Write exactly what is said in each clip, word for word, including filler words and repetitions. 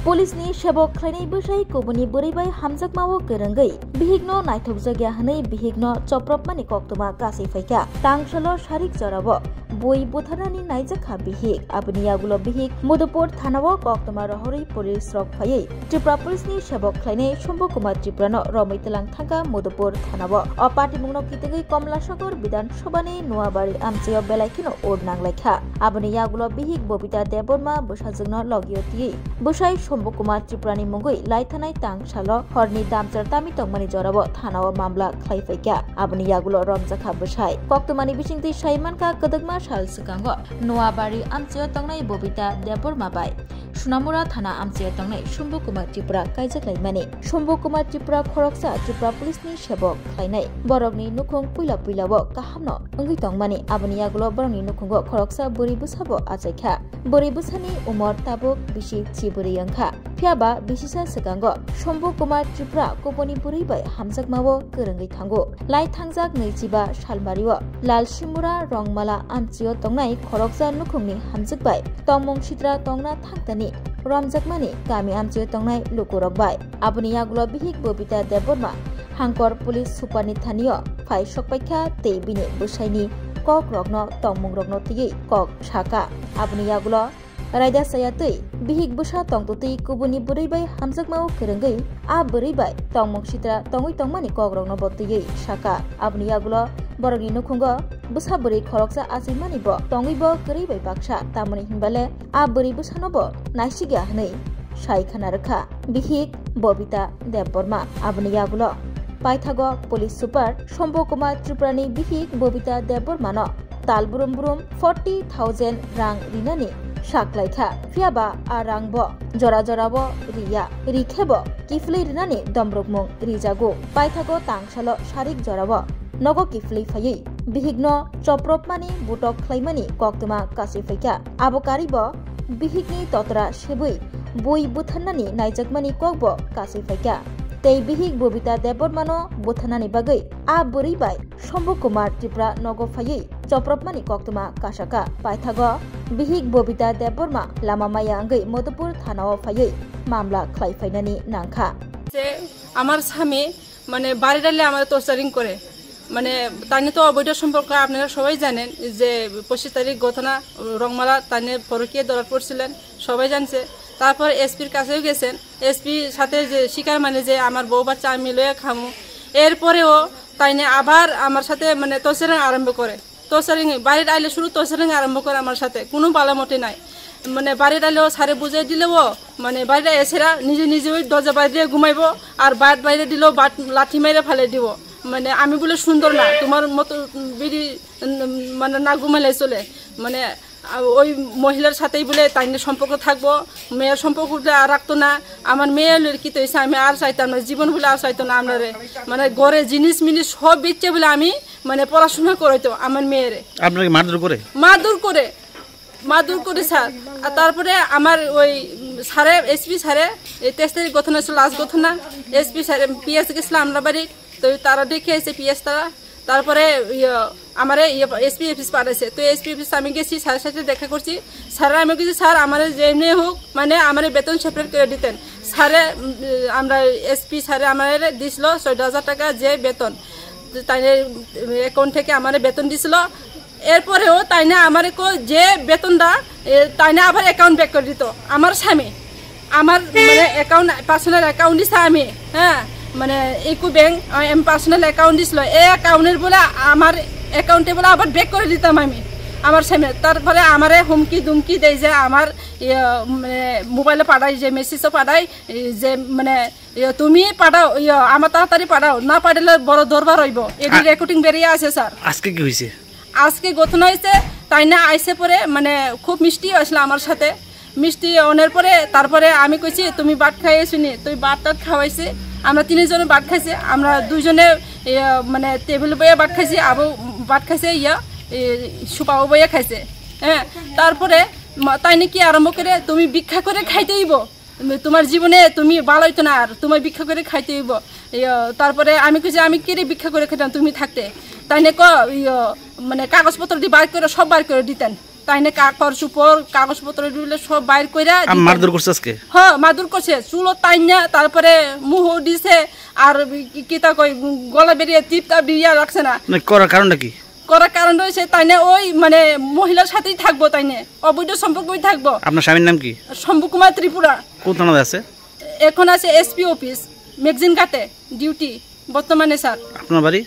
Police ni sebok khlainai bwsai kubuni bwrwi bai hamjakmao kwrwngwi bihikno naithokjakya hwnwi bihikno chopropmani koktwma kasui phaikha. Tangsalo sarik jorao bui butharnani naijakha bihik. Aboni yagulo bihik Madhupur thanao koktwma rohorwi police rok phaiwi Tripura Police ni sebok khlainai Shambhu Kumar Tripura no romwi tlang thangkha Madhupur thanao. O patimungno kitengwi Komlasagor Bidhan Sabhani Noabari amchaio belai kheno ur nanglaikha. Aboni yagulo bihik Bobita Debbarma bwsajwkno logio twiwi bwsai Shambhu Kumar Tripurani mungwi laithanai tangsalo horni damchar tami tongmani jorao thanao mamla khlai phaikha. Aboni yagulo romjakha bwsai. Koktwmani bisingtwi sai mankha kwdwkma sal swkango Noabari amchaio tongnai Bobita Debbarma bai Sunamura thana amchaio tongnai Shambhu Kumar Tripura kaijak laimani. Shambhu Kumar Tripura khoroksa Tripura Police ni sebok khlainai. Borokni nukhung puila puilao kahamno wngwi tongmani. Aboni yagulo borokni nukhungo khoroksa bwrwi bwsabo achaikha. Bwrwi bwsani umor tabuk bisi chibwrwi wngkha. Phiyaba bisisa swkango Shambhu Kumar Tripura kubuni bwrwi bai hamjakmao kwrwngwi thango. Lai thangjak nwichiba salmario Lalsimura Rongmala amchio tongnai khoroksa nukhungni hamjwk bai tongmung sitra tongna thangtani romjakmani kami amchio tongnai lukurok bai. Aboni yagulo bihik Bobita Debbarma Hangkor Police Superni thanio phai sokpaikha tei bini bwsaini kokrokno tongmungrokno twiwi kok sakha. Aboni yagulo raida saya twi bihik bwsa tongtwtwi kubuni bwrwi bai hamjakmao kwrwngwi a bwrwi bai tongmung sitra tongwi tongmani kokrokno bo twiwi sakha. Aboni yagulo borokni nukhungo bwsa bwrwi khoroksa achaimani bo tongwi bo kwrwi bai baksa, tamoni hinbale a bwrwi bwsano bo naisikya hwnwi sai khna rwkha bihik Bobita Debbarma. Aboni yagulo paithago Police Super Shambhu Kumar Tripurani bihik Bobita Debbarmano tal brum brum forty thousand rang rinani saklaikha. Phiyaba a rangbo jora jorao riya. Rikhebo kiphilwi rinani domrokmung rijago. Paithago tangsalo sarik jorao nogo kiphilwi phaiwi bihikno chopropmani butok khlaimani koktwma kasui phaikha. Abo karibo bihikni totra sebwi bui butharnani naijakmani kokbo kasui phaikha. Tei bihik Bobita Debbarmano butharnani bagwi a bwrwi bai Shambhu Kumar Tripura nogo phaiwi chopropmani koktwma kasakha. Paithago bihik Bobita Debbarma lama maya wngwi Madhupur thanao phaiwi mamla khlai phainani nangkha. যে আমার স্বামী মানে বাড়ির আলে আমার টর্চারিং করে, মানে তানি তো অবৈধ সম্পর্ক, আপনারা সবাই জানেন যে পঁচিশ তারিখ ঘটনা রংমালা তানি পরকীয়া ধরা পড়ছিলেন, সবাই জানছে। তারপর এসপির কাছেও গেছেন, এসপি সাথে যে স্বীকার মানে যে আমার বউ বাচ্চা আমি লয়ে খামু, এরপরেও তাই নিয়ে আবার আমার সাথে মানে টর্চারিং আরম্ভ করে। টর্চারিং, বাড়ির আইলে শুধু টর্চারিং আরম্ভ করে আমার সাথে, কোনো ভালো মতে নাই। মানে বাড়ির আইলেও স্যারে বুঝিয়ে দিলেও মানে বাড়ির এসেরা নিজে নিজে ওই দরজা বাইরে দিয়ে ঘুমাইবো, আর বাট বাইরে দিলেও বাট লাঠি মেরে ফেলে দিব। মানে আমি বলে সুন্দর না, তোমার মতো বিড়ি উম, মানে না ঘুমাইলে চলে। মানে আ, ওই মহিলার সাথেই বলে তাই নিয়ে সম্পর্ক থাকবো, মেয়ের সম্পর্ক বলে আর রাখতো না। আমার মেয়ে হলে কি তো হয়েছে, আমি আর চাইতাম না, জীবন হলে আর চাইতো না আপনারে। মানে ঘরে জিনিস মিনিস সব বেচে বলে আমি মানে পড়াশোনা করাইতো আমার মেয়েরে। আপনাকে মারধর করে? মারধর করে, মারধর করে স্যার। আর তারপরে আমার ওই, উম, স্যারে, এসপি স্যারে, এই তেইশ তারিখ ঘটনা ছিল, লাস্ট ঘটনা। এসপি স্যারে, পিএস গেছিলাম আমরা বাড়ি, তো তারা দেখে এসে পিএস তারা, তারপরে ইয়ে, আমারে ইয়ে, এসপি অফিস পাঠাইছে। তো এসপি অফিস আমি গেছি, স্যারের সাথে দেখা করছি। স্যাররা আমি কিছু, "স্যার, আমারে যেমনি হোক, মানে, আমারে বেতন সেপারেট করে দিতেন।" স্যারে, উম, আমরা এসপি স্যারে আমারে দিছিল চোদ্দ হাজার টাকা যে বেতন, তাই অ্যাকাউন্ট থেকে আমারে বেতন দিছিল। এরপরেও তাই না আমারে কো যে বেতনটা, এ, তাই না আবার অ্যাকাউন্ট ব্যাক করে দিত আমার স্বামী। আমার মানে অ্যাকাউন্ট, পার্সোনাল অ্যাকাউন্ট দিছে আমি, হ্যাঁ, মানে ইকো ব্যাংক, আ, এম পার্সোনাল অ্যাকাউন্ট দিছিল। এই অ্যাকাউন্টের বলে আমার অ্যাকাউন্টে বলে আবার ব্যাক করে দিতাম আমি আমার স্বামী। তারপরে আমারে হুমকি দুমকি দেয় যে আমার, ইয়ে, মানে মোবাইলে পাঠায়, যে মেসেজও পাঠায়, এই যে মানে, ইয়ে, "তুমি পাঠাও, ইয়ে, আমার তাড়াতাড়ি পাঠাও, না পাঠালে বড় দরবার হইব।" এটি আ- রেকর্ডিং বেরিয়ে আছে স্যার। আজকে কি হয়েছে? আজকে ঘটনা হয়েছে, তাই না আইসে পরে মানে খুব মিষ্টি হয়েছিল আমার সাথে। মিষ্টি অনের পরে তারপরে আমি কইছি, "তুমি ভাত খাইয়েছো নি?" তুই ভাত টাত খাওয়াইছে। আমরা তিনজনে ভাত খাইছি, আমরা দুইজনে, ইয়ে, মানে টেবিল বইয়ে ভাত খাইছি, আবু ভাত খাইছে, ইয়া, এ, সুপাও বইয়ে খাইছে। হ্যাঁ, তারপরে মা-, তাই নাকি আরম্ভ করে, "তুমি ভিক্ষা করে খাইতে হইব, তোমার জীবনে তুমি ভালো হইতো না, আর তোমার ভিক্ষা করে খাইতে হইব।" ইয়ে, তারপরে আমি কইছি, "আমি কিরে ভিক্ষা করে খেতাম তুমি থাকতে?" তাই নাকি, ইয়ে, মানে কাগজপত্র দিয়ে বার করে, সব বার করে দিতেন। তাইনে কাপড় চোপড়, কাগজপত্র দিলে সব বাইর কইরা আম দিতাম। মারধর করছে আজকে? হ্যাঁ, মারধর করছে। চুলো টাইনা, তারপরে মুহ দিছে, আর কি, কিতা কই, গলা বেরিয়ে টিপ টাপ দিয়ে রাখছে না। না, করার কারণটা কি? করার কারণ রয়েছে, তাইনে ওই মানে মহিলার সাথেই থাকবো, তাইনে অবৈধ সম্পর্কই থাকবো। আপনার স্বামীর নাম কি? শম্ভু কুমার ত্রিপুরা। কোন থানাতে আছে? এখন আছে এসপি অফিস, ম্যাগজিন ঘাটে ডিউটি বর্তমানে, স্যার। আপনার বাড়ি?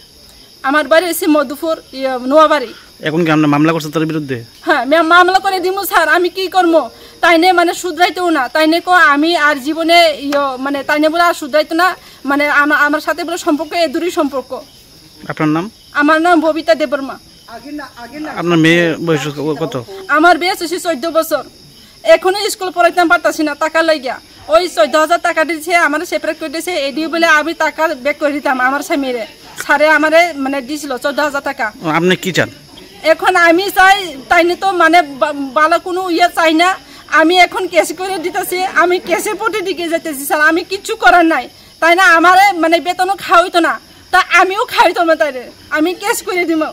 আমার বাড়ি হচ্ছে মধুপুর, ইয়ে, নোয়াবাড়ি। এখন কি আপনি মামলা করছেন তার বিরুদ্ধে? হ্যাঁ, আমি মামলা করে দিমু, স্যার। আমি কি করবো? তাইনে মানে শুধরাইতেও না। তাইনে কো আমি আর জীবনে, ইয়ে, মানে তাইনে বলে আর শুধরাইতো না। মানে আমা-, আমার সাথে বলে সম্পর্ক, এ দূরই সম্পর্ক। আপনার নাম? আমার নাম ববিতা দেববর্মা। আপনার মেয়ে বয়স ক-, কত? আমার বয়স হচ্ছে চোদ্দ বছর। এখনো স্কুল পড়াইতাম পারতাছি না টাকা লাগিয়া। ওই চোদ্দ হাজার টাকা দিছে, আমার সেপারেট করে দিছে। এডি বলে আমি টাকা ব্যাক করে দিতাম আমার স্বামীরে। স্যারে আমারে মানে দিছিল চোদ্দ হাজার টাকা। ও, আপনি কি চান? এখন আমি চাই, তাইনে তো মানে বা-, ভালো কোনো ইয়ে চাই না। আমি এখন কেস করে দিতেছি, আমি কেসের পথে দিকে যেতেছি, স্যার। আমি কিচ্ছু করার নাই। তাই না আমারে মানে বেতনও খাওয়াইতো না, তা আমিও খাওয়াইতাম না তাইরে। আমি কেস করে দিমু।